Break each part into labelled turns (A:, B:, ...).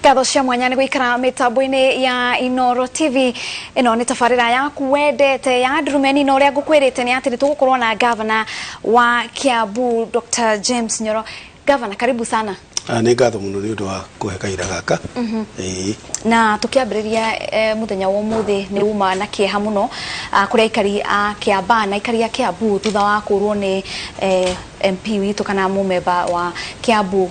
A: Ngatho cia mwanya nĩ gũikara mĩtambo-inĩ ya Inoro TV. Ĩno nĩ tabarĩra yaku wendete ya Ndurumeni, na ũrĩa ngũkwĩrĩte nĩ atĩ nĩ tũgũkorwo na gavana wa Kiambu Dr. James Nyoro. Gavana, karibu sana.
B: Ah, nĩ ngatho mũno nĩ ũndũ wa kũhe kahinda gaka. Ĩĩ.
A: Na tukiambĩrĩria mũthenya wa ũmũthĩ nĩ uma na kĩeha mũno kũrĩ aikari a Kĩambaa na aikari a Kiambu thutha wa kũrwo nĩ MP witũ kana mũmemba wa Kiambu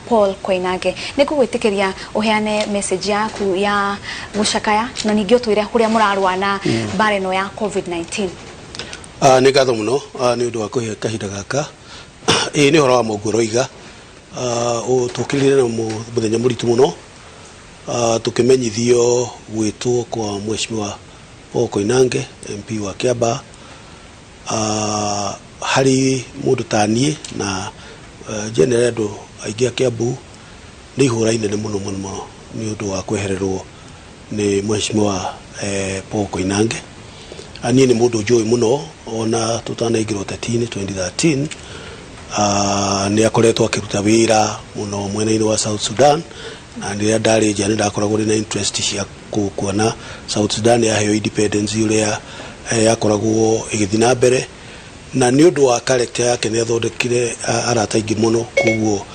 A: Paul Koinange. Nĩ ngũgwĩtĩkĩria ũheane message yaku ya gũcakaya na ningĩ ũtwĩre kũrĩa mũrarũa na mbara ĩno ya COVID-19.
B: Ah, nĩ ngatho mũno nĩ ũndũ wa kũhe kahinda gaka. Ĩĩ, nĩ ũhoro wa Mungu ũroiga. Tũkĩrire na mũthenya mũritũ mũno tũkĩmenyithio gwĩtwo kwa Mheshimiwa Paul Koinange, MP wa Kiambaa. Harĩ mũndũ ta niĩ na generally andũ aingĩ a Kiambu, nĩ ihũra inene mũno mũno mũno nĩ ũndũ wa kwehererwo nĩ Mheshimiwa Paul Koinange. Niĩ nĩ mũndũ njũĩ mũno ona tũtanaingĩra ũteti-inĩ 2013. Nĩ akoretwo akĩruta wĩra mũno mwena-inĩ wa South Sudan, na rĩrĩa ndarĩ nja nĩ ndakoragwo ndĩ na interest cia kuona South Sudan yaheo independence ũrĩa yakoragwo ĩgĩthiĩ na mbere, na nĩ ũndũ wa character yake nĩ athondekire arata aingĩ mũno. Koguo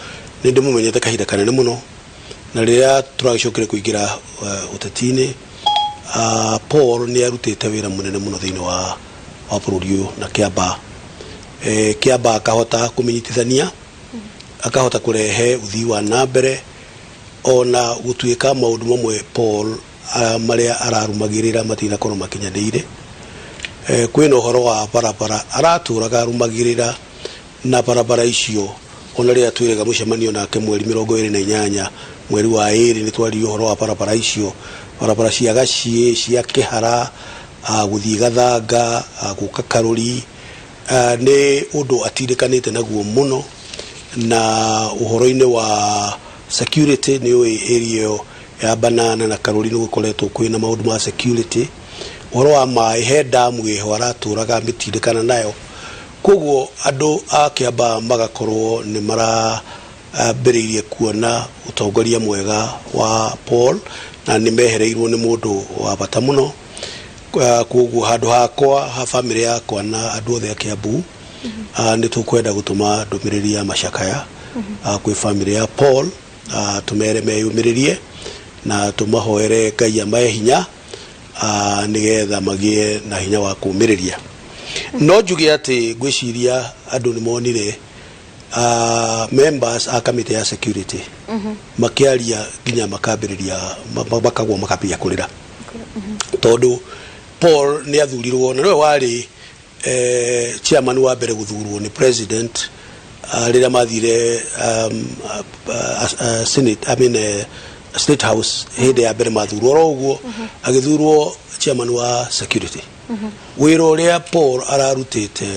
B: nĩ ndĩmũmenyete kahinda kanene mũno, na rĩrĩa tũragĩcokire kũingĩra ũteti-inĩ, Paul nĩ arutĩte wĩra mũnene mũno thĩinĩ wa bũrũri ũyũ na Kĩambaa. Kĩambaa akahota kũmĩnyitithania, akahota kũrehe ũthii wa na mbere, ona gũtuĩka maũndũ mamwe Paul marĩa ararũmagĩrĩra matinakorwo makinyanĩire. Kwĩna ũhoro wa barabara aratũraga arũmagĩrĩra, na barabara icio ona rĩrĩa twĩrĩga mũcemanio nake mweri 28 mweri wa 2, nĩ twaririe ũhoro wa barabara icio, barabara cia Gaciĩ, cia Kĩhara, gũthiĩ Gathanga, gũka Karũri. Nĩ ũndũ atindĩkanĩte naguo mũno. Na ũhoro-inĩ wa security, nĩ ũĩ area ĩyo ya Banana na Karũri nĩ gũkoretwo kwĩna maũndũ ma security. Ũhoro wa maĩ, he damu ĩho aratũraga amĩtindĩkana nayo. Koguo andũ a Kĩambaa magakorwo nĩ marambĩrĩirie kuona ũtongoria mwega wa Paul, na nĩ mehereirwo nĩ mũndũ wa bata mũno. Koguo handũ hakwa, ha bamĩrĩ yakwa na andũ othe a Kiambu, nĩ tũkwenda gũtũma ndũmĩrĩri ya macakaya kwĩ bamĩrĩ ya Paul, tũmere meyũmĩrĩrie na tũmahoere Ngai amahe hinya nĩgetha magĩe na hinya wa kũmĩrĩria. No njuge atĩ ngwĩciria andũ nĩ monire members a kamĩtĩ ya security makĩaria nginya makambĩrĩria makagwo makambĩrĩria kũrĩra, tondũ Paul nĩ athurirwo na nĩwe warĩ chairman wa mbere gũthurwo nĩ president rĩrĩa mathire Senate, I mean, State House hĩndĩ ya mbere mathurwo oro ũguo, agĩthurwo chairman wa security. Wĩra ũrĩa Paul ararutĩte,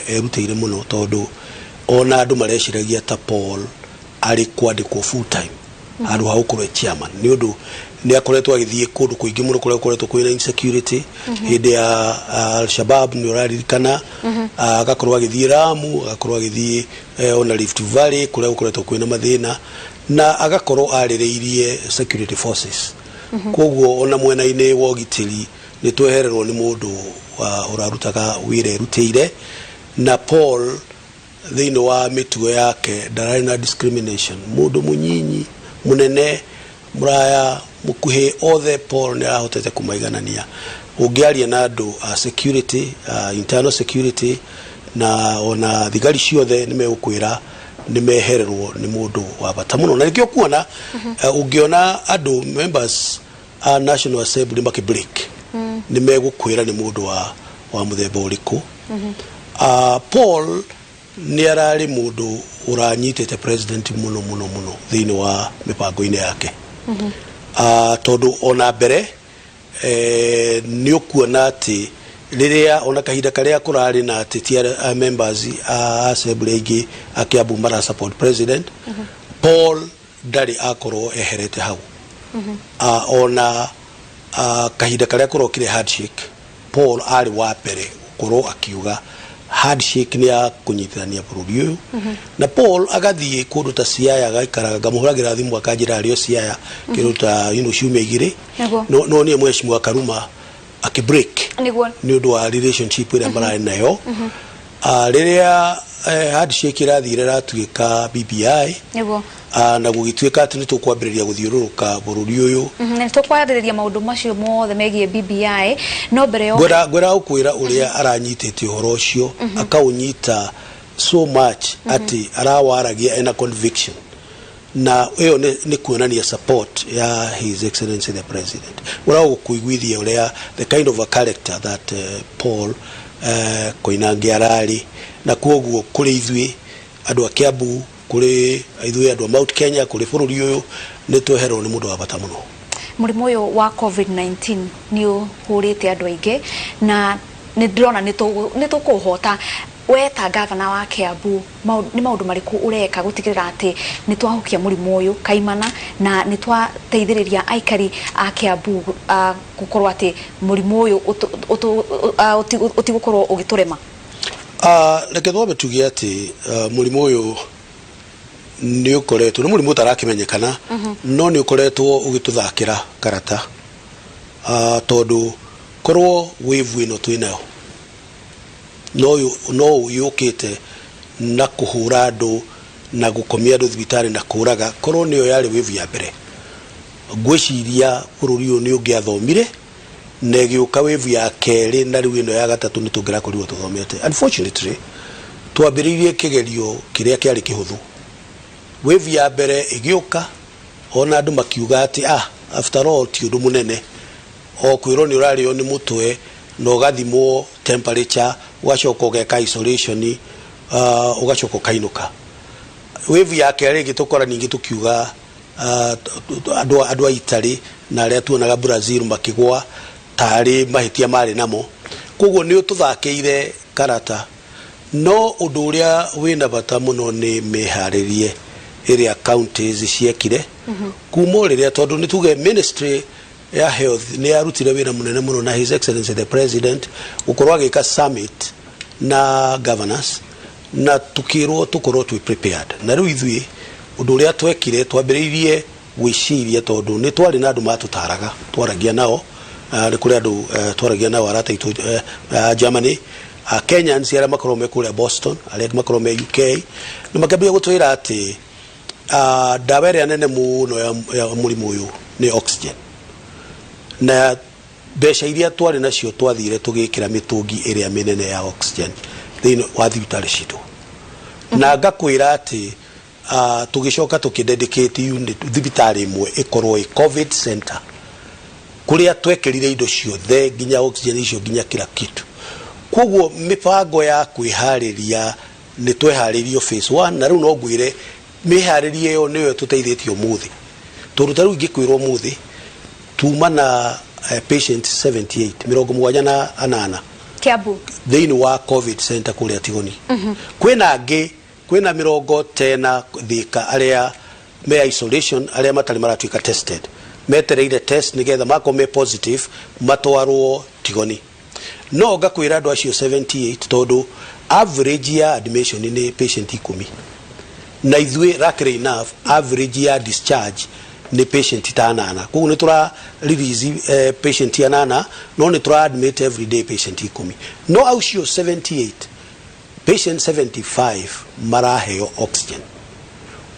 B: erutĩire mũno, tondũ ona andũ mareciragia ta Paul arĩ kwandĩkwo full time handũ ha gũkorwo e chairman, nĩ ũndũ nĩ akoretwo agĩthiĩ kũndũ kũingĩ mũno kũrĩa gũkoretwo kwĩna insecurity. Hĩndĩ ya Al-Shabaab, nĩ ũraririkana, agakorwo agĩthiĩ Lamu, agakorwo agĩthiĩ ona Rift Valley kũrĩa gũkoretwo kwĩna mathĩna, na agakorwo arĩrĩirie security forces. Koguo ona mwena-inĩ wa ũgitĩri nĩ twehererwo nĩ mũndũ ũrarutaga wĩra erutĩire. Na Paul thĩinĩ wa mĩtugo yake ndararĩ na discrimination, mũndũ mũnyinyi, mũnene, mũraya, mũkuhĩ, othe Paul nĩ arahotete kũmaiganania. Ũngĩaria na andũ a security, internal security na ona thigari ciothe, nĩ megũkwĩra nĩ mehererwo nĩ mũndũ wa bata mũno. Na nĩkĩo kuona ũngĩona andũ members a National Assembly makĩ break, nĩ megũkwĩra nĩ mũndũ wa mũthemba ũrĩkũ. Paul nĩ ararĩ mũndũ ũranyitĩte president mũno mũno mũno thĩinĩ wa mĩbango-inĩ yake, tondũ ona mbere nĩ ũkuona atĩ rĩrĩa ona kahinda karĩa kũrarĩ na atĩ ti members a assembly aingĩ a Kiambu mara support president, Paul ndarĩ akorwo eherete hau. Ona kahinda karĩa kũrokire handshake, Paul arĩ wa mbere gũkorwo akiuga Handshake nĩ ya kũnyitithania bũrũri ũyũ. Na Paul agathiĩ kũndũ ta Siaya, agaikaraga, ngamũhũragĩra thimũ akanjĩra arĩ o Siaya kĩndũ ta ciumia 2. No no niĩ mheshimiwa Karuma akĩ break nĩ ũndũ wa relationship ĩrĩa mararĩ nayo. Rĩrĩa handshake ĩrathire ĩratuĩka BBI, na gũgĩtuĩka atĩ nĩ tũkwambĩrĩria gũthiũrũrũka bũrũri ũyũ.
A: Na nĩ tũkwarĩrĩria maũndũ macio mothe megiĩ BBI, no mbere yo
B: Ngwenda gũkwĩra ũrĩa aranyitĩte ũhoro ũcio, akaũnyita so much atĩ arawaragia ena conviction, na ĩyo nĩ kuonania support ya His Excellency the President. Ũrĩa gũkũiguithia ũrĩa the kind of a character that Paul Koinange ararĩ, na kwoguo kũrĩ ithuĩ andũ a Kiambu, kũrĩ ithuĩ andũ a Mount Kenya, kũrĩ bũrũri ũyũ, nĩ tweherwo nĩ mũndũ wa bata mũno.
A: Mũrimũ ũyũ wa COVID-19 nĩ ũhũrĩte andũ aingĩ, na nĩ ndĩrona nĩ tũkũũhota. We ta gavana wa Kiambu, nĩ maũndũ marĩkũ ũreka gũtigĩrĩra atĩ nĩ twahukia mũrimũ ũyũ kaimana na nĩ twateithĩrĩria aikari a Kiambu gũkorwo atĩ mũrimũ ũyũ ũtigũkorwo ũgĩtũrema?
B: Reke twambe tuge atĩ mũrimũ ũyũ nĩ ũkoretwo nĩ mũrimũ ũtarakĩmenyekana, no nĩ ũkoretwo ũgĩtũthakĩra karata, tondũ korwo wave ĩno twĩnayo no yũkĩte na kũhũra andũ na gũkomia andũ thibitarĩ na kũraga, korwo nĩyo yarĩ wave ya mbere, ngwĩciria bũrũri ũyũ nĩ ũngĩathomire, na ĩgĩũka wave ya kerĩ na rĩu ĩno ya gatatũ nĩ tũngĩrakorirwo tũthomete. Unfortunately, twambĩrĩirie kĩgerio kĩrĩa kĩarĩ kĩhũthũ. Wave ya mbere ĩgĩũka, ona andũ makiuga atĩ after all ti ũndũ mũnene, o kwĩrwo nĩ ũrarĩo nĩ mũtwe na ũgathimwo temperature, ũgacoka ũgeka isolation, ũgacoka ũkainũka. Wave ya kerĩ ĩgĩtũkora ningĩ tũkiuga andũ a Italy na arĩa tuonaga Brazil makĩgwa tarĩ mahĩtia marĩ namo. Koguo nĩ ũtũthakĩire karata, no ũndũ ũrĩa wĩna bata mũno nĩ mĩharĩrie ĩrĩa counties ciekire kuma o rĩrĩa, tondũ nĩ tuge ministry ya health nĩ yarutire wĩra mũnene mũno na His Excellency the President gũkorwo agĩka summit na governors, na tukĩrwo tũkorwo twĩ prepared. Na rĩu ithuĩ ũndũ ũrĩa twekire, twambĩrĩirie gwĩciria, tondũ nĩ twarĩ na andũ matũtaraga, twaragia nao, nĩ kũrĩ andũ twaragia nao, arata aitũ Germany, Kenyans arĩa makoragwo me kũrĩa Boston, arĩa makoragwo me UK, na makĩambia gũtwĩra atĩ ndawa ĩrĩa nene mũno ya mũrimũ ũyũ nĩ oxygen, na mbeca iria twarĩ nacio twathire tũgĩkĩra mĩtũngi ĩrĩa mĩnene ya oxygen thĩinĩ wa thibitarĩ citũ. Na ngakwĩra atĩ tũgĩcoka tũkĩ dedicate unit thibitarĩ ĩmwe ĩkorwo ĩ COVID center, kũrĩa twekĩrire indo ciothe, nginya oxygen icio, nginya kila kitu. Koguo mĩbango ya kwĩharĩria nĩ tweharĩrio phase 1, na rĩu no ngwĩre mĩharĩrie ĩyo nĩyo tũteithĩtie ũmũthĩ, tondũ ta rĩu ingĩkwĩra ũmũthĩ tuma na patient 78, 78.
A: Kiambu?
B: Thĩinĩ wa COVID center kũrĩa Tigoni. Kwĩna angĩ, kwĩna 90 Thika arĩa me isolation, arĩa matarĩ maratuĩka tested, metereire test nĩgetha makorwo me positive matwarwo Tigoni. No ngakwĩra andũ acio 78, tondũ average ya admission nĩ patient 10, na ithuĩ luckily enough average ya discharge nĩ patient ta anana. Koguo nĩ tũra release patient anana, no nĩ tũra admit every day patient 10. No aucio 78, patient 75 maraheo oxygen.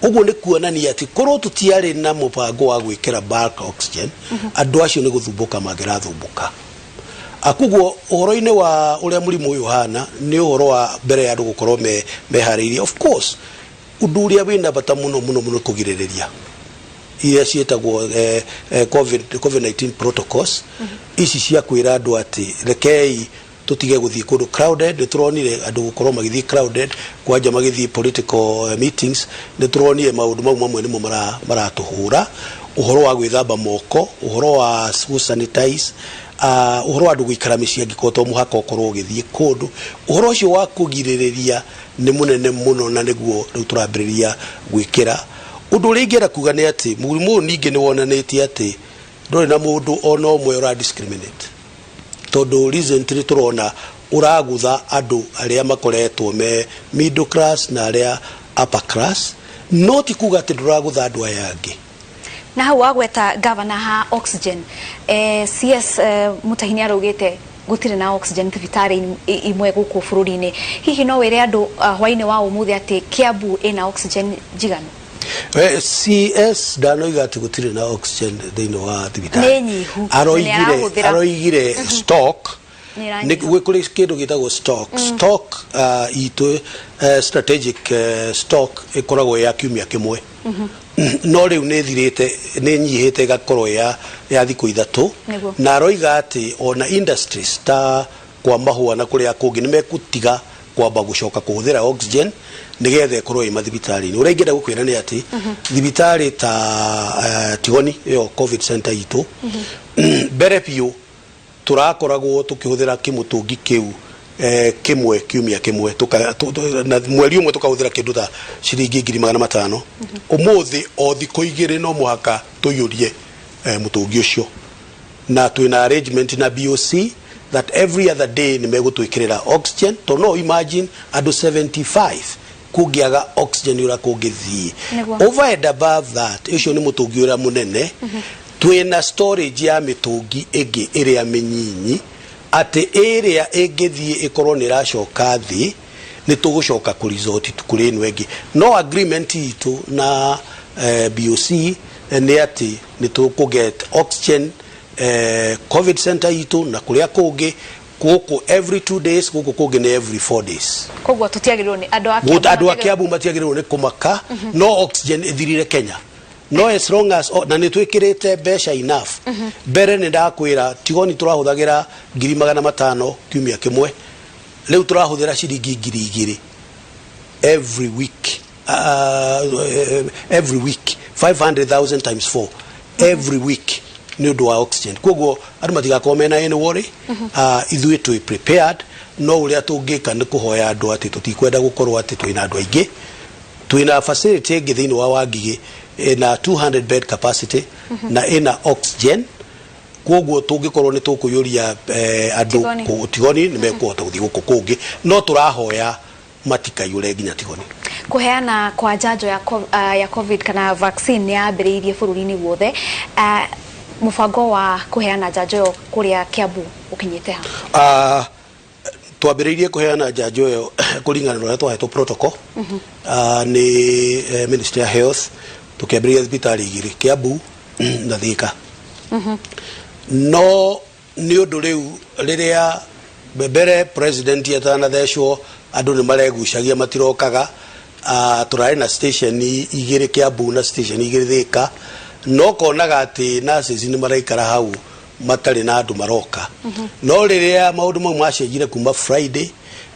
B: Ũguo nĩ kuonania atĩ korwo tũtiarĩ na mũbango wa gwĩkĩra bulk oxygen, andũ acio nĩ gũthumbũka mangĩrathumbũka. Koguo ũhoro-inĩ wa ũrĩa mũrimũ ũyũ ũhana, nĩ ũhoro wa mbere ya andũ gũkorwo meharĩirie. Of course, ũndũ ũrĩa wĩna bata mũno mũno mũno kũgirĩrĩria iria ciĩtagwo COVID-19 protocols ici cia kwĩra andũ atĩ rekei tũtige gũthiĩ kũndũ crowded. Nĩ tũronire andũ gũkorwo magĩthiĩ crowded, kwanja magĩthiĩ political meetings. Nĩ tũronire maũndũ mau mamwe nĩmo maratũhũra, ũhoro wa gwĩthamba moko, ũhoro wa gũ sanitize, ũhoro wa andũ gũikara mĩciĩ angĩkorwo to mũhaka ũkorwo ũgĩthiĩ kũndũ. Ũhoro ũcio wa kũgirĩrĩria nĩ mũnene mũno, na nĩguo rĩu tũrambĩrĩria gwĩkĩra. Ũndũ ũrĩa ingĩenda kuga nĩ atĩ mũrimũ ũyũ ningĩ nĩ wonanĩtie atĩ ndũrĩ na mũndũ ona ũmwe ũra discriminate, tondũ recently tũrona Ũragutha andũ arĩa makoretwo me middle class na arĩa upper class, no ti kuga atĩ ndũragutha andũ aya angĩ.
A: Na hau wagweta, gavana, ha oxygen, CS Mutahi nĩ araugĩte gũtirĩ na oxygen thibitarĩ imwe gũkũ bũrũri-inĩ. Hihi no wĩre andũ hwaĩ-inĩ wa ũmũthĩ atĩ Kiambu ĩna oxygen njiganu?
B: CS ndanoiga atĩ gũtirĩ na oxygen thĩinĩ wa thibitarĩ.
A: Nĩ nyihu, na nĩ
B: Aroigire
A: arahũthĩra.
B: Aroigire stock.
A: Nĩ
B: nĩ
A: ĩranyiha.
B: Gwĩ kũrĩ kĩndũ gĩtagwo stock. Stock itũ, strategic stock ĩkoragwo ya kiumia kĩmwe, no rĩu nĩ ĩthirĩte, nĩ nyihĩte, ĩgakorwo ya thikũ 3. Na aroiga atĩ ona industries ta kwa mahũa na kũrĩa kũngĩ nĩ mekũtiga kwamba gũcoka kũhũthĩra oxygen nĩgetha ĩkorwo ĩ mathibitarĩ-inĩ. Ũrĩa ingĩenda gũkwĩra nĩ atĩ thibitarĩ ta Tigoni, ĩyo COVID center itũ, mbere biũ tũrakoragwo tũkĩhũthĩra kĩmũtũngi kĩu kĩmwe kiumia kĩmwe, na mweri ũmwe tũkahũthĩra kĩndũ ta ciringi 500,000. Ũmũthĩ o thikũ 2 no mũhaka tũiyũrie mũtũngi ũcio, na twĩna arrangement na BOC that every other day nĩ megũtwĩkĩrĩra oxygen, tondũ no imagine andũ 75 kũngĩaga oxygen ũrĩa kũngĩthiĩ. Over and above that, ũcio nĩ mũtũngi ũrĩa mũnene. Twĩna storage ya mĩtũngi ĩngĩ ĩrĩa mĩnyinyi, atĩ ĩrĩa ĩngĩthiĩ ĩkorwo nĩ ĩracoka thĩ, nĩ tũgũcoka kũ resort kũrĩ ĩno ĩngĩ. No agreement itũ na BOC nĩ atĩ nĩ tũkũ oxygen COVID center itũ na kũrĩa kũngĩ gũkũ every 2 days, gũkũ kũngĩ nĩ every 4 days.
A: Koguo tũtiagĩrĩirwo nĩ andũ a
B: Kiambu andũ a
A: matiagĩrĩirwo-
B: Kiambu matiagĩrĩirwo nĩ kũmaka. No oxygen ĩthirire Kenya, no as long as na nĩ twĩkĩrĩte mbeca enough. Mbere nĩ ndakwĩra Tigoni tũrahũthagĩra 500,000 kiumia kĩmwe, rĩu tũrahũthĩra ciringi 2,000 every week, every week 500,000 times 4 every week nĩ ũndũ wa oxygen. Koguo andũ matigakorwo mena any worry. Ithuĩ twĩ prepared, no ũrĩa tũngĩka nĩ kũhoya andũ atĩ tũtikwenda gũkorwo atĩ twĩna andũ aingĩ. Twĩna facility ĩngĩ thĩinĩ wa Wangigĩ ĩna 200 bed capacity na ĩna oxygen, koguo tũngĩkorwo nĩ tũkũiyũria andũ
A: Tigoni.
B: Tigoni, nĩ mekũhota gũthiĩ gũkũ kũngĩ, no tũrahoya matikaiyũre nginya Tigoni.
A: Kũheana kwa njanjo ya COVID kana vaccine nĩ yambĩrĩirie bũrũri-inĩ guothe. Mũbango wa kũheana njanjo ĩyo kũrĩa Kiambu ũkinyĩte ha?
B: Twambĩrĩirie kũheana njanjo ĩyo kũringana na ũrĩa twahetwo protocol nĩ Ministry ya Health. Tũkĩambĩrĩria thibitarĩ igĩrĩ, Kiambu na Thika, no nĩ ũndũ rĩu rĩrĩa mbere president atanathecwo andũ nĩ maregucagia matirokaga. Tũrarĩ na station igĩrĩ Kiambu na station igĩrĩ Thika, no konaga atĩ nurses nĩ maraikara hau matarĩ na andũ maroka. No rĩrĩa maũndũ mau macenjire kuma Friday,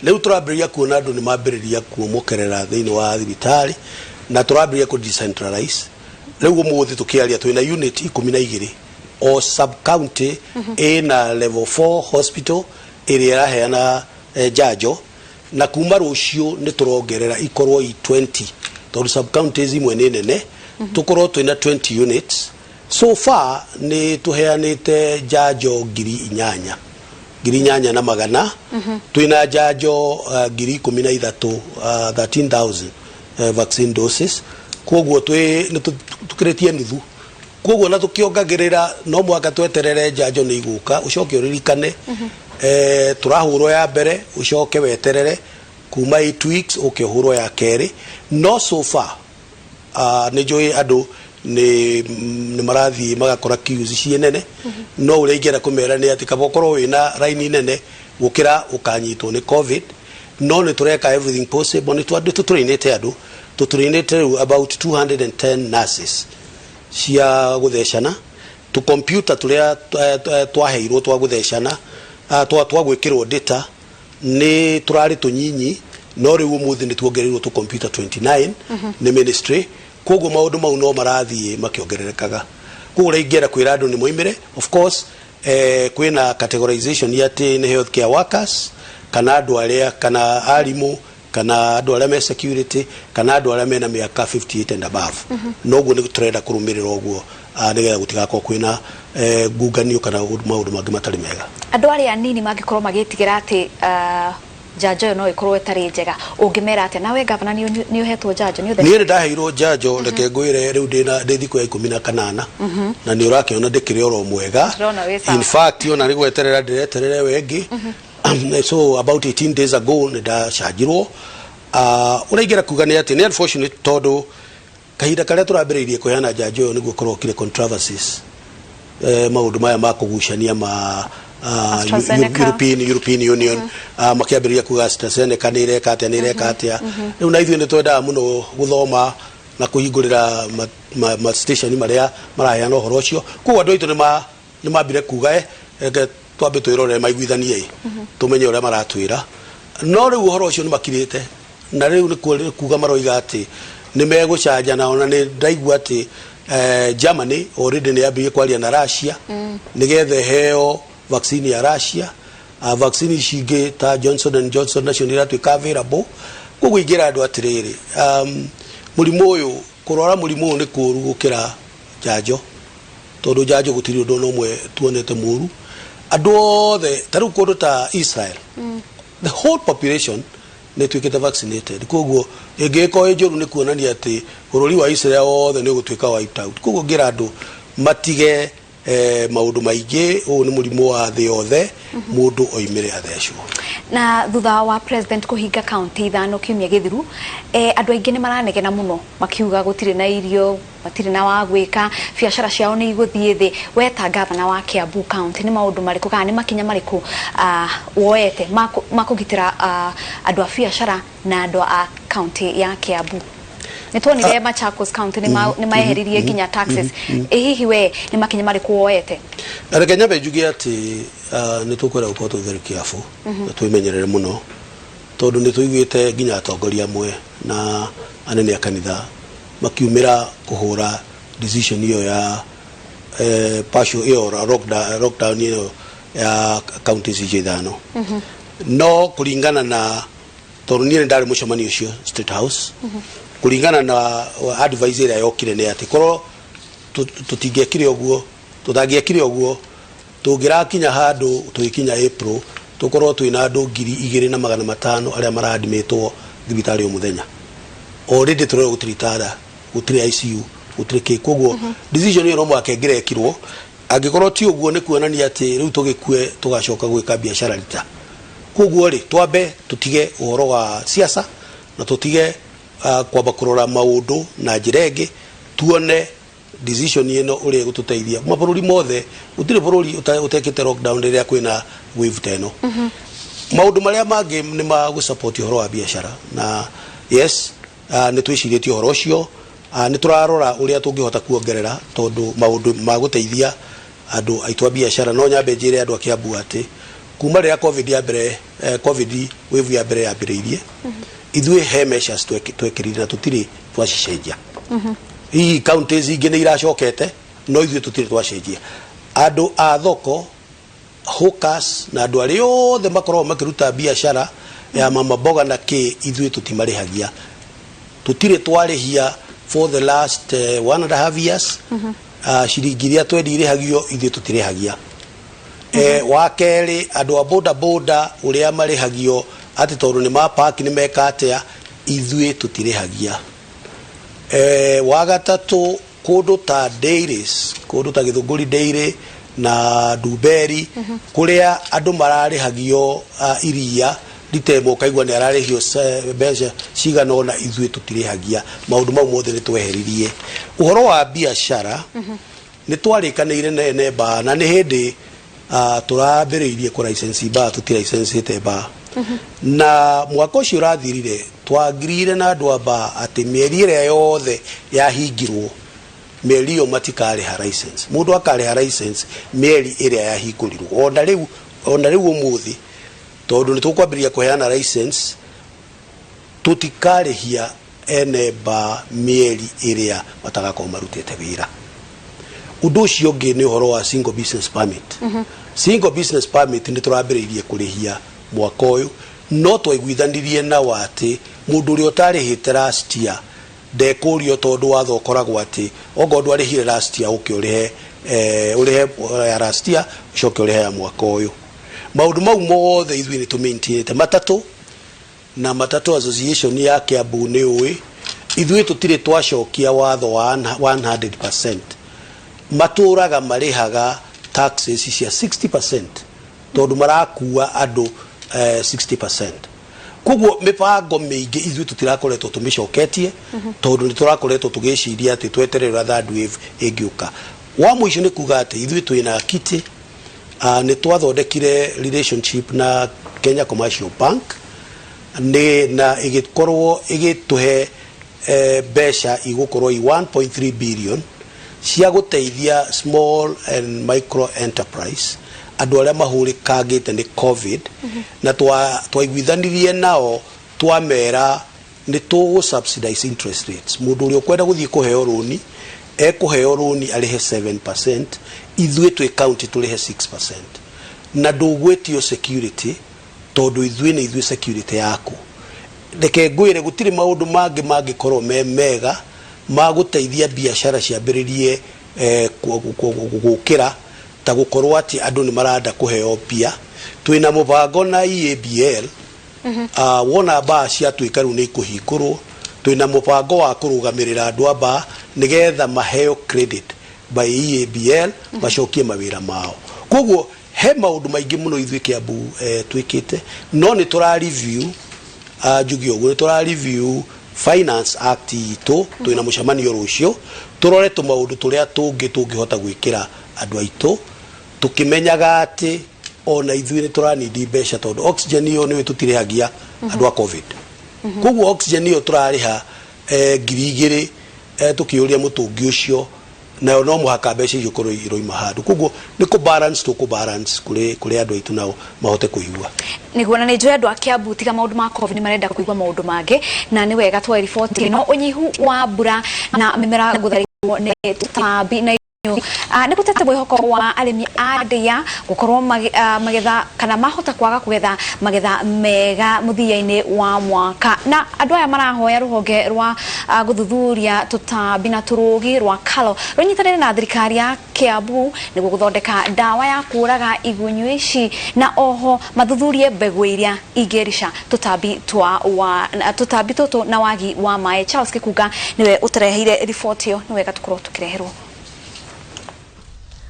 B: rĩu tũrambĩrĩria kuona andũ nĩ mambĩrĩria kuomokerera thĩinĩ wa thibitarĩ, na tũrambĩrĩria kũ decentralize. Rĩu ũmũthĩ tũkĩaria twĩna unit 12, o sub county ĩna level 4 hospital ĩrĩa ĩraheana njanjo, na kuma rũciũ nĩ tũrongerera ikorwo i 20, tondũ sub counties imwe nĩ nene, tũkorwo twĩna 20 units. So far nĩ tũheanĩte njanjo 8,000, 8100. Twĩna njanjo 13,000, 13,000 vaccine doses. Koguo twĩ nĩ tũkĩrĩtie nuthu, koguo na tũkĩongagĩrĩra no mũhaka tweterere njanjo nĩ igũka. Ũcoke ũririkane tũrahũrwo ya mbere, ũcoke weterere kuma 8 weeks ũke ũhũrwo ya kerĩ. No so far nĩ njũĩ andũ nĩ marathiĩ magakora queues ciĩ nene, no ũrĩa ingĩenda kũmera nĩ atĩ kaba ũkorwo wĩna raini nene gũkĩra ũkanyitwo nĩ COVID. No nĩ tũreka everything possible. Nĩ tũtũrainĩte andũ, tũtũrainĩte rĩu about 210 nurses cia gũthecana, tũ computer tũrĩa twaheirwo twa gũthecana, twa gwĩkĩrwo data, nĩ tũrarĩ tũnyinyi, no rĩu ũmũthĩ nĩ tuongereirwo tũ computer 29 nĩ ministry. Koguo maũndũ mau no marathiĩ makĩongererekaga. Koguo ũrĩa ingĩenda kwĩra andũ nĩ moimĩre, of course kwĩna categorization ya atĩ nĩ health care workers kana andũ arĩa kana arimũ. Kana andũ arĩa me security, kana andũ arĩa mena mĩaka 58 and above. Noguo nĩ tũrenda kũrũmĩrĩra ũguo, nĩgetha gũtigakorwo kwĩna ngunganio kana maũndũ mangĩ matarĩ mega.
A: Andũ arĩa anini mangĩkorwo magĩtigĩra atĩ njanjo ĩyo no ĩkorwo ĩtarĩ njega, ũngĩmera atĩa? Nawe gavana nĩ ũhetwo njanjo nĩ
B: Niĩ nĩ ndaheirwo njanjo. Reke ngwĩre, rĩu ndĩna ndĩ thikũ ya 18 na nĩ ũrakĩona ndĩkĩrĩ oro mwega.
A: Ndĩrona wĩ sawa.
B: In fact, ona nĩ gweterera ndĩreterere we ĩngĩ. So about 18 days ago nĩ ndacanjirwo. Ũrĩa ingĩenda kuga nĩ atĩ nĩ unfortunate, tondũ kahinda karĩa tũrambĩrĩirie kũheana njanjo ĩyo nĩguo kũrokire controversies, maũndũ maya ma kũgucania ma
A: AstraZeneca.
B: European Union, makĩambĩrĩria kuga AstraZeneca nĩ ĩreka atĩa, nĩ ĩreka atĩa. Rĩu na ithuĩ nĩ twendaga mũno gũthoma na kũhingũrĩra ma station marĩa maraheana ũhoro ũcio. Koguo andũ aitũ nĩ mambire kuga, reke twambe twĩrorere maiguithanie, tũmenye ũrĩa maratwĩra. No rĩu ũhoro ũcio nĩ makirĩte, na rĩu nĩ kuga maroiga atĩ nĩ megũcanjana. Ona nĩ ndaigua atĩ Germany already nĩ yambĩrĩirie kwaria na Russia nĩgetha ĩheo vaccine ya Russia. Vaccine ici ingĩ ta Johnson and Johnson nacio nĩ iratuĩka available. Koguo ingĩra andũ atĩrĩrĩ, mũrimũ ũyũ, kũrwara mũrimũ ũyũ nĩ kũũru gũkĩra njanjo, tondũ njanjo gũtirĩ ũndũ ona ũmwe tuonete mũru. Andũ othe, ta rĩu kũndũ ta Israel, the whole population nĩ ĩtuĩkĩte vaccinated. Koguo ĩngĩgĩkorwo ĩ njũru, nĩ kuonania atĩ bũrũri wa Israel wothe nĩ ũgũtuĩka wiped out. Koguo ngĩra andũ matige maũndũ maingĩ. Ũyũ nĩ mũrimũ wa thĩ yothe, mũndũ oimĩre athecwo.
A: Na thutha wa president kũhinga kaunti ithano kiumia gĩthiru, andũ aingĩ nĩ maranegena mũno makiuga gũtirĩ na irio, matirĩ na wa gwĩka, biacara ciao nĩ igũthiĩ thĩ. We ta gavana wa Kiambu County, nĩ maũndũ marĩkũ kana nĩ makinya marĩkũ woete ma kũgitĩra andũ a biacara na andũ a kaunti ya Kiambu? Nĩ tuonire Machakos County nĩ maeheririe nginya taxes. Ĩ hihi we nĩ makinya marĩkũ woete?
B: Reke nyambe njuge atĩ nĩ tũkwenda gũkorwo twĩ very careful na twĩmenyerere mũno, tondũ nĩ tũiguĩte nginya atongoria amwe na anene a kanitha makiumĩra kũhũra decision ĩyo ya partial ĩyo lockdown ĩyo ya counties icio ithano. No kũringana na, tondũ niĩ nĩ ndarĩ mũcemanio ũcio State House, kũringana na advice ĩrĩa yokire nĩ atĩ korwo tũtingĩekire ũguo, tũtangĩekire ũguo, tũngĩrakinya handũ tũgĩkinya April tũkorwo twĩna andũ 2500 arĩa maraadmitwo thibitarĩ o mũthenya. Already tũrerwo gũtirĩ itanda, gũtirĩ ICU, gũtirĩ kĩ. Koguo decision ĩyo no mũhaka ĩngĩrekirwo. Angĩkorwo ti ũguo, nĩ kuonania atĩ rĩu tũgĩkue tũgacoka gwĩka biacara rita. Koguo rĩ, twambe tũtige ũhoro wa siasa na tũtige kwamba kũrora maũndũ na njĩra ĩngĩ, tuone decision ĩno ũrĩa ĩgũtũteithia. Mabũrũri mothe, gũtirĩ bũrũri ũtekĩte lockdown rĩrĩa kwĩna wave ta ĩno. Maũndũ marĩa mangĩ nĩ ma gũsupport ũhoro wa biacara, na yes, nĩ twĩcirĩtie ũhoro ũcio. Nĩ tũrarora ũrĩa tũngĩhota kuongerera, tondũ maũndũ ma gũteithia andũ aitũ a biacara. No nyambe njĩre andũ a Kiambu atĩ kuma rĩrĩa COVID ya mbere, COVID wave ya mbere yambĩrĩirie, ithuĩ he measures twekĩrire na tũtirĩ twacicenjia. Hihi counties ingĩ nĩ iracokete, no ithuĩ tũtirĩ twacenjia. Andũ a thoko, hawkers, na andũ arĩa othe makoragwo makĩruta biacara ya mama mboga na kĩ, ithuĩ tũtimarĩhagia, tũtirĩ twarĩhia for the last 1.5 years. Ciringi iria twendi irĩhagio, ithuĩ tũtirĩhagia. Wa kerĩ, andũ a boda boda ũrĩa marĩhagio atĩ tondũ nĩ mapaki nĩ meka atĩa, ithuĩ tũtirĩhagia. Wa gatatũ, kũndũ ta dairies, kũndũ ta Gĩthũngũri Dairy na Ndumberi, kũrĩa andũ mararĩhagio iria rita ĩmwe, ũkaigua nĩ ararĩhio mbeca cigana ũna, ithuĩ tũtirĩhagia. Maũndũ mau mothe nĩ tweheririe. Ũhoro wa biacara, nĩ twarĩkanĩire na ene bar, na nĩ hĩndĩ tũrambĩrĩirie kũ license bar, tũtiraicensĩte bar. Na mwaka ũcio ũrathirire twagirire na andũ a bar atĩ mĩeri ĩrĩa yothe yahingirwo, mĩeri ĩyo matikarĩha license, mũndũ akarĩha license mĩeri ĩrĩa yahingũrirwo. Ona rĩu ũmũthĩ, tondũ nĩ tũkwambĩrĩria kũheana license, tũtikarĩhia ene bar mĩeri ĩrĩa matagakorwo marutĩte wĩra. Ũndũ ũcio ũngĩ nĩ ũhoro wa single business permit. Single business permit nĩ tũrambĩrĩirie kũrĩhia mwaka ũyũ. No twaiguithanirie nao atĩ mũndũ ũrĩa ũtarĩhĩte last year ndekũrio, tondũ watho ũkoragwo atĩ okorwo ndwarĩhire last year, ũke ũrĩhe, ũrĩhe ya last year, ũcoke ũrĩhe ya mwaka ũyũ. Maũndũ mau mothe ithuĩ nĩ tũmaintainĩte matatũ na Matatu Association ya Kiambu. Nĩ ũĩ ithuĩ tũtirĩ twacokia watho wa 100%. Matũraga marĩhaga taxes cia 60% tondũ marakua andũ 60%. Koguo mĩbango mĩingĩ ithuĩ tũtirakoretwo tũmĩcoketie, tondũ nĩ tũrakoretwo tũgĩciria atĩ tweterera third wave ĩngĩũka. Wa mũico nĩ kuga atĩ ithuĩ twĩna kiti, nĩ twathondekire relationship na Kenya Commercial Bank nĩ na ĩgĩkorwo ĩgĩtũhe mbeca igũkorwo i 1.3 billion cia gũteithia small and micro enterprise, andũ arĩa mahũrĩkangĩte nĩ COVID. Na twaiguithanirie nao, twamera nĩ tũgũ subsidize interest rates. Mũndũ ũrĩa ũkwenda gũthiĩ kũheo rũni, ekũheo rũni arĩhe 7%, ithuĩ twĩ county tũrĩhe 6%, na ndũgwĩtio security tondũ ithuĩ nĩ ithuĩ security yaku. Reke ngwĩre, gũtirĩ maũndũ mangĩ mangĩkorwo me mega ma gũteithia biacara ciambĩrĩrie gũkĩra ta gũkorwo atĩ andũ nĩ maranda kũheo mbia. Twĩna mũbango na EABL. Wona mbaa ciatuĩka rĩu nĩ ikũhingũrwo, twĩna mũbango wa kũrũgamĩrĩra andũ a mbaa nĩgetha maheo credit by EABL, macokie mawĩra mao. Koguo he maũndũ maingĩ mũno ithuĩ Kiambu twĩkĩte, no nĩ tũra review, njuge ũguo, nĩ tũra review Finance Act itũ. Twĩna mũcemanio rũciũ tũrore tũmaũndũ tũrĩa tũngĩ tũngĩhota gwĩkĩra andũ aitũ, tũkĩmenyaga atĩ ona ithuĩ nĩ tũranindi mbeca, tondũ oxygen ĩyo nĩwe tũtirĩhagia andũ a COVID. Koguo oxygen ĩyo tũrarĩha 2000 tũkĩũria mũtũngi ũcio, nayo no mũhaka mbeca icio korwo iroima handũ. Koguo nĩ kũ balance, tũkũ balance kũrĩ andũ aitũ nao mahote kũigua.
A: Niguo, na nĩ njũĩ andũ a Kiambu tiga maũndũ ma COVID nĩ marenda kũigua maũndũ mangĩ, na nĩ wega twoe riboti ĩno. Ũnyihu wa mbura na mĩmera gũtharĩkĩrwo nĩ tũtambi na nĩ gũtete mwĩhoko wa arĩmi a ndĩa gũkorwo magetha kana mahota kwaga kũgetha magetha mega mũthia-inĩ wa mwaka. Na andũ aya marahoya rũhonge rwa gũthuthuria tũtambi na tũrũgi rwa KALRO rũnyitanĩre na thirikari ya Kiambu nĩguo gũthondeka ndawa ya kũraga igunyũ ici, na oho mathuthurie mbegũ iria ingĩrica tũtambi twa wa tũtambi tũtũ na wagi wa maĩ. Charles Gĩkunga nĩwe ũtũreheire riboti ĩyo. Nĩ wega tũkorwo tũkĩreherwo.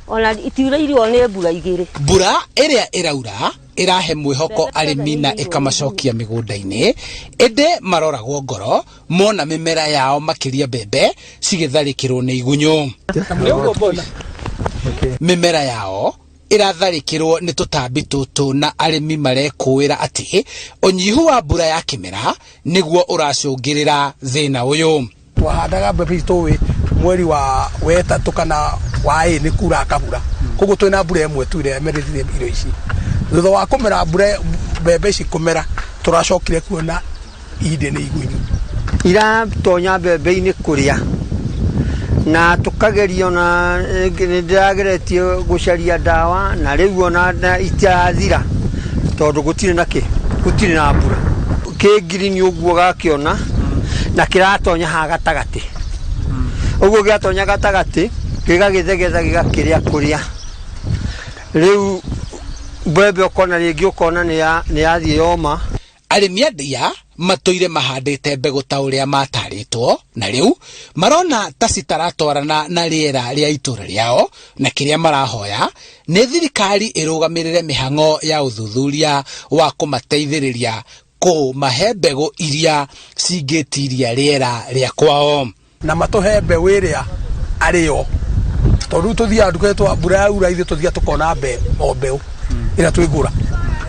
C: Ona itiurĩirwo nĩ mbura igĩrĩ.
D: Mbura ĩrĩa ĩraura ĩrahe mwĩhoko arĩmi na ĩkamacokia mĩgũnda-inĩ, ĩndĩ maroragwo ngoro mona mĩmera yao, makĩria mbembe, cigĩtharĩkĩrwo nĩ igunyũ. Mĩmera yao ĩratharĩkĩrwo nĩ tũtambi tũtũ, na arĩmi marekũĩra atĩ ũnyihu wa mbura ya kĩmera nĩguo ũracũngĩrĩra thĩna ũyũ.
E: Twahandaga mbembe ici tũĩ mweri wa wetatũ kana wa ĩ nĩ kura kabura, koguo twĩna mbura ĩmwe tu ĩrĩa ĩmerithire irio ici. Thutha wa kũmera mbura, mbembe ici kũmera, tũracokire kuona indĩ nĩ igunyũ.
F: Iratonya mbembe-inĩ kũrĩa, na tũkageria, ona nĩ ndĩrageretie gũcaria ndawa, na rĩu ona na itirathira tondũ gũtirĩ na kĩ gũtirĩ na mbura. Kĩ ngirini ũguo gakĩona na kĩratonya haha gatagatĩ ũguo, gĩatonya gatagatĩ gĩgagĩthegetha, gĩgakĩrĩa kũrĩa. Rĩu mbembe ũkona rĩngĩ, ũkona nĩ yathiĩ yoma.
D: Arĩmi a ndia matũire mahandĩte mbegũ ta ũrĩa matarĩtwo, na rĩu marona ta citaratwarana na rĩera rĩa itũra rĩao, na kĩrĩa marahoya nĩ thirikari ĩrũgamĩrĩre mĩhang'o ya ũthuthuria wa kũmateithĩrĩria kũmahe mbegũ iria cingĩtiria rĩera rĩa kwao.
E: Na matũhe mbeũ ĩrĩa arĩo, tondũ rĩu tũthiaga nduka twa mbura yaura, ithuĩ tũthiaga tũkona o mbeũ ĩrĩa twĩgũra,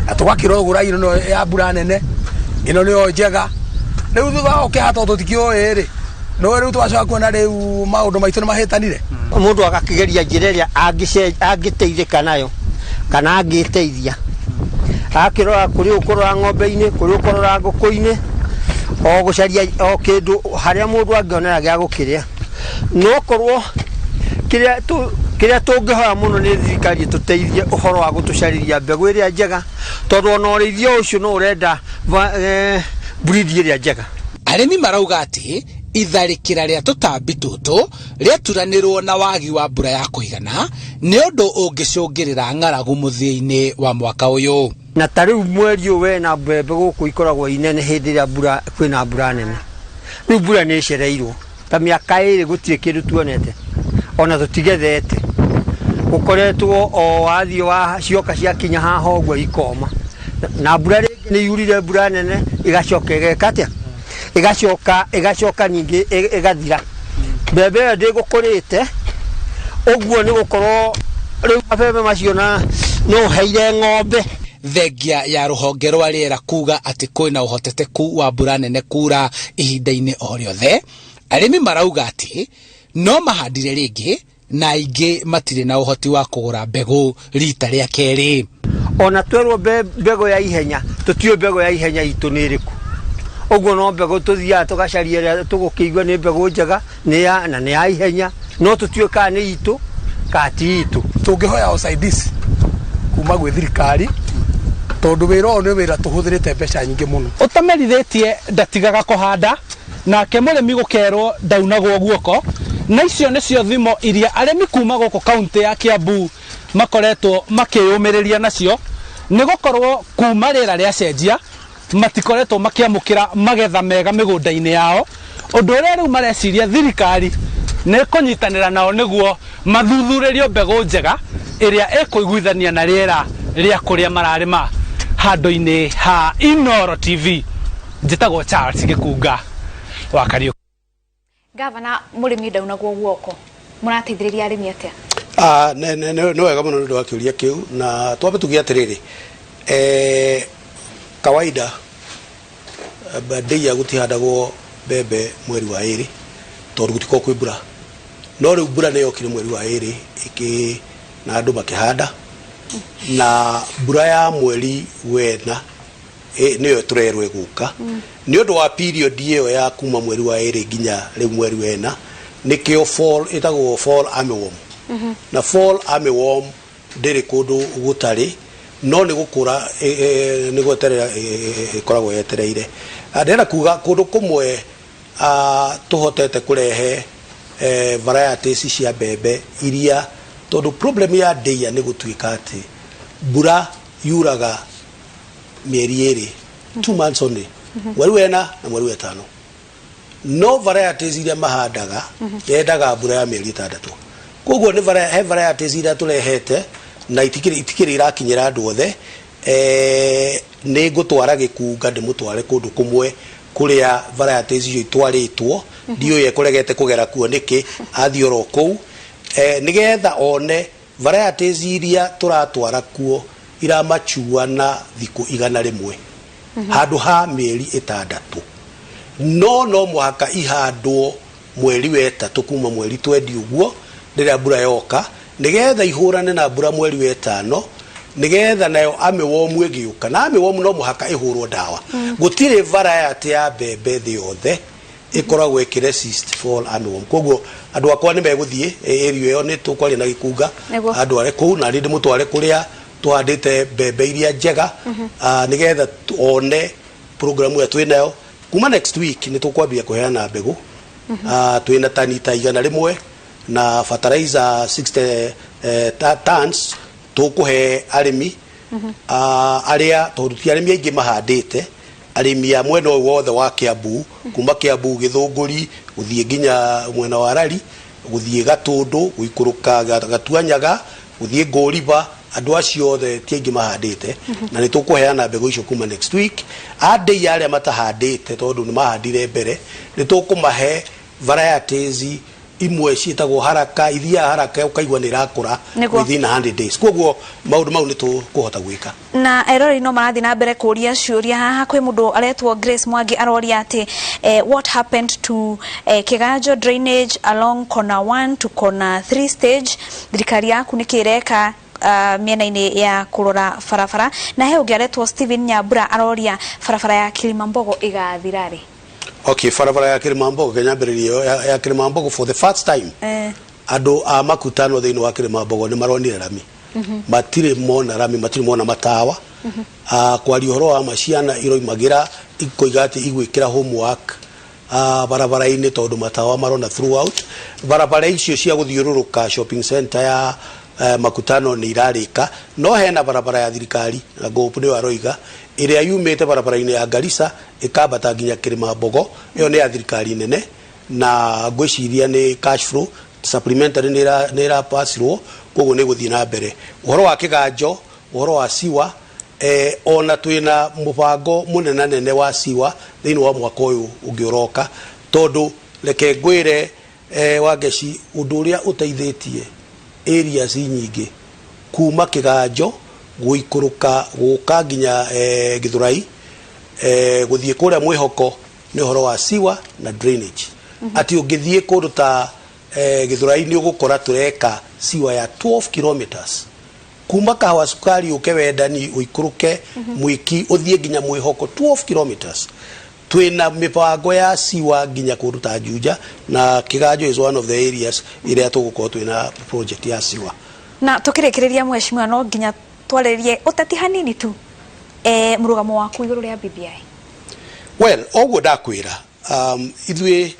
E: na tũgakĩrwo gũra ĩno nĩyo ya mbura nene, ĩno nĩyo njega. Rĩu thutha wa ũkĩhata tondũ tũtikĩũĩ rĩ, no rĩu twacoka kuona rĩu maũndũ maitũ nĩ mahĩtanire.
F: Mũndũ agakĩgeria njĩra ĩrĩa angĩteithĩka nayo kana angĩteithia, akĩrora kũrĩ ũkũrora ng'ombe-inĩ, kũrĩ ũkũrora ngũkũ-inĩ, o gũcaria o kĩndũ harĩa mũndũ angĩonera gĩa gũkĩrĩa. No korwo kĩrĩa Kĩrĩa tũngĩhoya mũno nĩ thirikari ĩtũteithie ũhoro wa gũtũcarĩria mbegũ ĩrĩa njega, tondũ ona ũrĩithia ũcio no ũrenda breed ĩrĩa njega.
D: Arĩmi marauga atĩ itharĩkĩra rĩa tũtambi tũtũ rĩaturanĩrwo na wagi wa mbura ya kũigana nĩ ũndũ ũngĩcũngĩrĩra ng'aragu mũthia-inĩ wa mwaka ũyũ.
F: Na ta rĩu mweri ũyũ wena mbembe gũkũ ikoragwo inene hĩndĩ ĩrĩa mbura kwĩna mbura nene. Rĩu mbura nĩ ĩcereirwo. Ta mĩaka ĩrĩ gũtirĩ kĩndũ tuonete ona tũtigethete. Gũkoretwo o wathiĩ wa cioka ciakinya haha ũguo ikoma. Na mbura rĩngĩ nĩ yurire mbura nene ĩgacoka ĩgeka atĩa? Ĩgacoka ĩgacoka ningĩ ĩgathira. Mbembe ĩyo ndĩgũkũrĩte ũguo nĩ gũkorwo rĩu mabebe macio na no ũheire ng'ombe.
D: Thengia ya rũhonge rwa rĩera kuga atĩ kwĩna ũhoteteku wa mbura nene kura ihinda-inĩ o rĩothe, arĩmi marauga atĩ no mahandire rĩngĩ na aingĩ matirĩ na ũhoti wa kũgũra mbegũ rita rĩa kerĩ.
F: Ona twerwo mbegũ ya ihenya, tũtiũĩ mbegũ ya ihenya itũ nĩ ĩrĩkũ. Ũguo no mbegũ tũthiaga tũgacaria ĩrĩa tũgũkĩigua nĩ mbegũ njega nĩ ya, na nĩ ya ihenya, no tũtiũĩ kana nĩ itũ kana ti itũ.
E: Tũngĩhoya usaidizi kuma gwĩ thirikari tondũ wĩra ũyũ nĩ wĩra tũhũthĩrĩte mbeca nyingĩ mũno.
D: Ũtamerithĩtie ndatigaga kũhanda, nake mũrĩmi gũkerwo ndaunagwo guoko, na icio nĩcio thimo iria arĩmi kuma gũkũ kauntĩ ya Kiambu makoretwo makĩyũmĩrĩria nacio, nĩ gũkorwo kuma rĩera rĩacenjia matikoretwo makĩamũkĩra magetha mega mĩgũnda-inĩ yao, ũndũ ũrĩa rĩu mareciria thirikari nĩ ĩkũnyitanĩra nao nĩguo mathuthurĩrio mbegũ njega ĩrĩa ĩkũiguithania na rĩera rĩa kũrĩa mararĩma. Handũ-inĩ ha Inooro TV, njĩtagwo Charles Gĩkunga wa Kariũki.
A: Gavana, mũrĩmi ndaunagwo guoko, mũrateithĩrĩria arĩmi atĩa?
B: Ah, nĩ wega mũno nĩ ũndũ wa kĩũria kĩu, na twambe tuge atĩrĩrĩ, kawaida ndĩia gũtihandagwo mbembe mweri wa ĩrĩ tondũ gũtikoragwo kwĩ mbura, no rĩu mbura nĩ yokire mweri wa ĩrĩ ĩkĩ na andũ makĩhanda, na mbura ya mweri wena nĩyo tũrerwo ĩgũka nĩ ũndũ wa period ĩyo ya kuma mweri wa ĩrĩ nginya rĩu mweri wena, nĩkĩo fall ĩtagwo fall armyworm. Na fall armyworm ndĩrĩ kũndũ gũtarĩ, no nĩ gũkũra nĩ gweterera ĩkoragwo yetereire. Ndĩrenda kuga kũndũ kũmwe tũhotete kũrehe varieties cia mbembe iria, tondũ problem ya ndĩia nĩ gũtuĩka atĩ mbura yuraga mĩeri ĩrĩ, 2 months only, mweri wena na mweri wetano, no varieties iria mahandaga yendaga mbura ya mĩeri 6. Koguo nĩ he varieties iria tũrehete na itikĩrĩ irakinyĩra andũ othe. Nĩ ngũtwara Gĩkunga, ndĩmũtware kũndũ kũmwe kũrĩa varieties icio itwarĩtwo. Ndiũĩ ekũregete kũgera kuo nĩkĩ, athiĩ oro kũu nĩgetha one varieties iria tũratwara kuo iramachua na thikũ 100 handũ ha mĩeri 6, no mũhaka ihandwo mweri wetatũ, kuma mweri 20 ũguo, rĩrĩa mbura yoka, nĩgetha ihũrane na mbura mweri wetano, nĩgetha nayo armyworm ĩgĩũka, na armyworm no mũhaka ĩhũrwo ndawa. Gũtirĩ variety ya mbembe thĩ yothe ĩkoragwo ĩkĩ resist fall armyworm. Koguo andũ akwa nĩ megũthiĩ area ĩyo, nĩ tũkwaria na Gĩkunga andware kũu, na niĩ ndĩmũtware kũrĩa tũhandĩte mbembe iria njega, nĩgetha one program ĩrĩa twĩ nayo. Kuma next week nĩ tũkwambia kũheana mbegũ. Twĩna tani ta 100 na fertilizer 60 tons tũkũhe arĩmi arĩa, tondũ ti arĩmi aingĩ mahandĩte, arĩmi a mwena ũyũ wothe wa Kiambu, kuma Kiambu Gĩthũngũri gũthiĩ nginya mwena wa Rari, gũthiĩ Gatũndũ, gũikũrũka Gatuanyaga, gũthiĩ Ngũriba, andũ acio othe ti aingĩ mahandĩte, na nĩ tũkũheana mbegũ icio kuma next week. Andĩi arĩa matahandĩte, tondũ nĩ mahandire mbere, nĩ tũkũmahe varieties imwe ciĩtagwo haraka, ithiaga haraka ũkaigua nĩ irakũra within 100 days. Koguo maũndũ mau nĩ tũkũhota gwĩka.
A: Na eroreri no marathiĩ na mbere kũria ciũria haha. Kwĩ mũndũ aretwo Grace Mwangi aroria atĩ what happened to Kiganjo drainage along corner 1 to corner 3 stage? Thirikari yaku nĩkĩ ĩreka mĩena-inĩ ya kũrora barabara? Na he ũngĩ aretwo Stephen Nyambura aroria barabara ya Kilimambogo ĩgathira rĩ?
B: Okay, barabara ya Kilimambogo, kenyambĩrĩria ĩyo ya Kilimambogo, for the first time. Andũ a Makutano thĩinĩ wa Kĩrĩma Mbogo nĩ maronire rami. Matirĩ mona rami, matirĩ mona matawa. Kwaria ũhoro wa ma, ciana iroimagĩra ikoiga atĩ igwĩkĩra homework barabara-inĩ tondũ matawa marona throughout. Barabara icio cia gũthiũrũrũka shopping center ya Makutano nĩ irarĩka, no hena barabara ya thirikari na ngũpu nĩyo aroiga ĩrĩa yumĩte barabara-inĩ ya Garissa ĩkambata nginya Kĩrĩma Mbogo. Ĩyo nĩ ya thirikari nene na ngwĩciria nĩ cash flow supplementary nĩ ĩrapasirwo, koguo nĩ gũthiĩ na mbere. Ũhoro wa kĩganjo, ũhoro wa siwa, ona twĩna mũbango mũnenanene wa siwa thĩinĩ wa mwaka ũyũ ũngĩ ũroka, tondũ reke ngwĩre, Wangeci, ũndũ ũrĩa ũteithĩtie areas nyingĩ kuma kĩganjo gũikũrũka gũka nginya Gĩthũrai, gũthiĩ kũrĩa mwĩhoko, nĩ ũhoro wa siwa na drainage. Atĩ ũngĩthiĩ kũndũ ta Gĩthũrai nĩ ũgũkora tũreka siwa ya 12 kilometers kuma Kahawa Sukari, ũke Wendani, ũikũrũke Mwiki, ũthiĩ nginya mwĩhoko, 12 kilometers. Twĩna mĩbango ya siwa nginya kũndũ ta Juja, na Kĩganjo is one of the areas ĩrĩa tũgũkorwo twĩna project ya siwa.
A: Na tukĩrĩkĩrĩria, mheshimiwa, no nginya twarĩrie ũteti hanini tu, mũrũgamo waku igũrũ rĩa BBI.
B: Well, oguo ndakwĩra, ithuĩ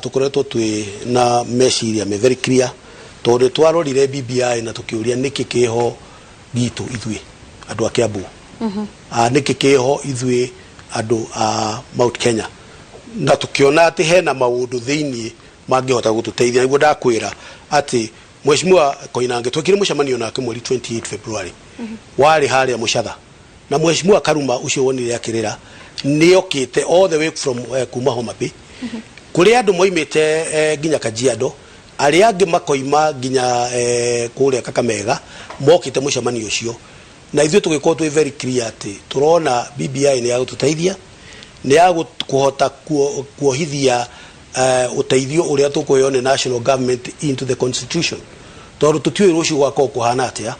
B: tũkoretwo twĩ na meciria me very clear, tondũ nĩ twarorire BBI na tũkĩũria nĩkĩ kĩho gitũ ithuĩ andũ a Kiambu, nĩkĩ kĩho ithuĩ andũ a Mount Kenya, na tũkĩona atĩ hena maũndũ thĩinĩ mangĩhota gũtũteithia. Nĩguo ndakwĩra atĩ Mheshimiwa Koinange twekire mũcemanio nake mweri 28 February, warĩ harĩa Mũcatha, na Mheshimiwa Karuma ũcio wonire akĩrĩra nĩokĩte all the way from kuma Homa Bay, kũrĩ andũ moimĩte nginya Kajiado, arĩa angĩ makoima nginya kũrĩa Kakamega, mokĩte mũcemanio ũcio. Na ithuĩ tũgĩkorwo twĩ very clear atĩ tũrona BBI nĩ ya gũtũteithia, nĩ ya kũhota kuohithia ũteithio ũrĩa tũkũheo nĩ national government into the constitution, tondũ tũtiũĩ rũciũ gwakorwo kũhana atĩa.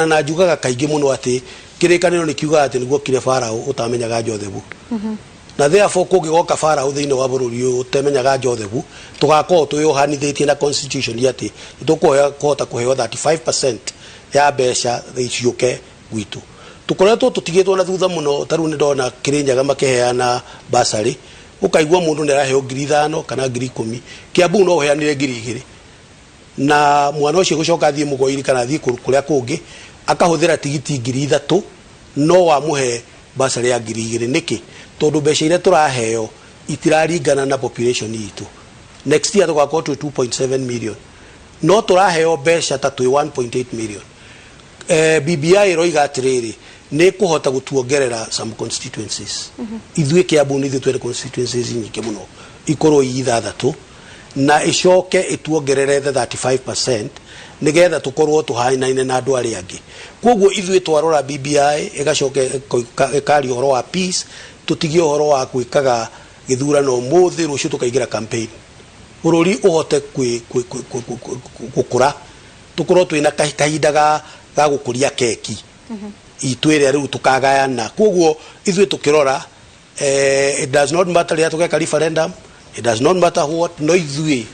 B: Na njugaga kaingĩ mũno atĩ kĩrĩkanĩro nĩ kiugaga atĩ nĩguo kire Farao ũtamenyaga Jothebu, na therefore kũngĩgoka Farao thĩinĩ wa bũrũri ũyũ ũtemenyaga Jothebu, tũgakorwo twĩyohanithĩtie na constitution atĩ nĩtũkũheo kũhota kũheo 35% ya mbeca ciũke gwitũ. Tũkoretwo tũtigĩtwo na thutha mũno. Ta rĩu nĩ ndona Kĩrĩnyaga makĩheana basarĩ, ũkaigua mũndũ nĩ araheo 5,000 kana 10,000. Kiambu no ũheanire 2,000 na mwana ũcio gũcoka athiĩ Mũgoiri kana athiĩ kũrĩa kũngĩ akahũthĩra tigiti 3,000, no wamũhe basarĩ ya 2,000. Nĩkĩ? Tondũ mbeca iria tũraheo itiraringana na population itũ. Next year tũgakorwo twĩ 2.7 million, no tũraheo mbeca ta twĩ 1.8 million. BBI ĩroiga atĩrĩrĩ, nĩ kũhota gũtuongerera some constituencies. Ithuĩ Kiambu nĩ ithuĩ twene constituencies nyingĩ mũno, ikorwo i ithathatũ, na ĩcoke ĩtuongerere the 35% nĩgetha tũkorwo tũhanaine na andũ arĩa angĩ. Koguo ithuĩ twarora BBI ĩgacoka ĩkaria ũhoro wa peace, tũtigie ũhoro wa gwĩkaga gĩthurano ũmũthĩ, rũciũ tũkaingĩra campaign, bũrũri ũhote gũkũra, tũkorwo twĩna kahinda ga gũkũria keki itũ ĩrĩa rĩu tũkagayana. Koguo ithuĩ tũkĩrora, it does not matter rĩrĩa tũgeka referendum, it does not matter what, no ithuĩ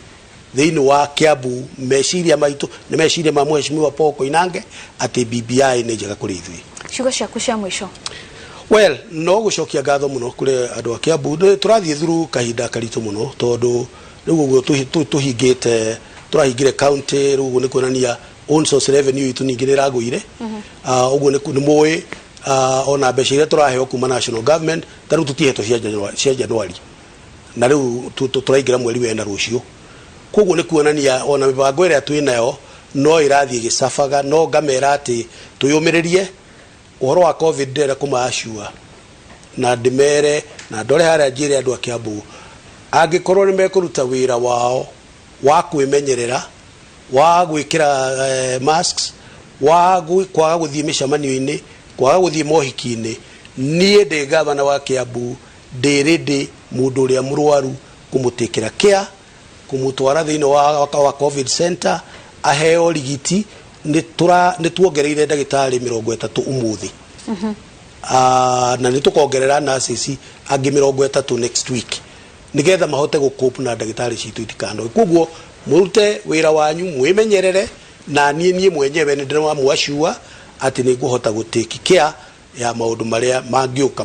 B: thĩinĩ wa Kiambu meciria maitũ nĩ meciria ma Mheshimiwa Paul Koinange atĩ BBI nĩ njega kũrĩ ithuĩ.
A: Ciugo ciaku cia mũico.
B: Well, no gũcokia ngatho mũno kũrĩ andũ a Kiambu. Nĩ tũrathiĩ through kahinda karitũ mũno, tondũ rĩu ũguo tũhingĩte, tũrahingire county, rĩu ũguo nĩ kuonania own source revenue itũ ningĩ nĩ ĩragũire. Ũguo nĩ mũĩ, ona mbeca iria tũraheo kuma national government, ta rĩu tũtihetwo cia January, na rĩu tũraingĩra mweri wena rũciũ. Koguo nĩ kuonania ona mĩbango ĩrĩa twĩ nayo no ĩrathiĩ ĩgĩcabaga. No ngamera atĩ twĩyũmĩrĩrie. Ũhoro wa COVID ndĩrenda kũmaacua na ndĩmere na ndore harĩa njĩre andũ a Kiambu, angĩkorwo nĩ mekũruta wĩra wao wa kwĩmenyerera, wa gwĩkĩra masks, wa kwaga gũthiĩ mĩcemanio-inĩ, kwaga gũthiĩ mohiki-inĩ, niĩ ndĩ gavana wa Kiambu ndĩ ready mũndũ ũrĩa mũrwaru kũmũtĩkĩra care, kũmũtwara thĩinĩ wa COVID center aheo rigiti. Nĩ tuongereire ndagĩtarĩ 30 ũmũthĩ. Na nĩ tũkongerera nurses angĩ 30 next week, nĩgetha mahote gũcope na ndagĩtarĩ citũ itikanoge. Koguo Mũrute wĩra wanyu mwĩmenyerere, na niĩ niĩ mwenyewe nĩ ndĩramwacua atĩ nĩ ngũhota gũ take care ya maũndũ marĩa mangĩũka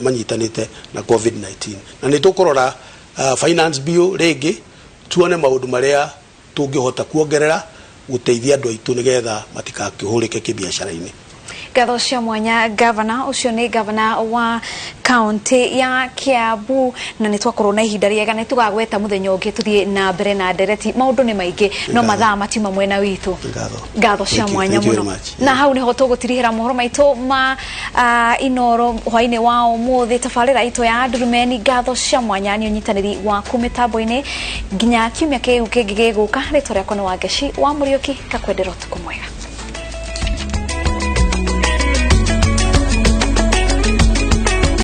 B: manyitanĩte na COVID-19. Na nĩ tũkũrora finance bill rĩngĩ, tuone maũndũ marĩa tũngĩhota kuongerera gũteithia andũ aitũ nĩgetha matikakĩhũrĩke kĩbiacara-inĩ.
A: Ngatho cia mwanya, gavana. Ũcio nĩ gavana wa kaunti ya Kiambu, na nĩ twakorwo na ihinda rĩega. Nĩ tũgagweta mũthenya ũngĩ tũthiĩ na mbere na ndereti. Maũndũ nĩ maingĩ, no mathaa matiuma mwena witũ.
B: Ngatho.
A: Ngatho cia
B: Thank you.
A: mwanya
B: Thank you very
A: mũno.
B: much.
A: Na hau niho tũgũtirihĩra mohoro maitũ ma Inoro hwainĩ wa ũmũthĩ, tabarĩra itũ ya Ndurumeni. Ngatho cia mwanya nĩ ũnyitanĩri waku mĩtambo-inĩ. Nginya kiumia kĩu kĩngĩ gĩgũka, rĩtwa rĩakwa nĩ Wangeci wa Mũriũki, ngakwendera ũtukũ mwega.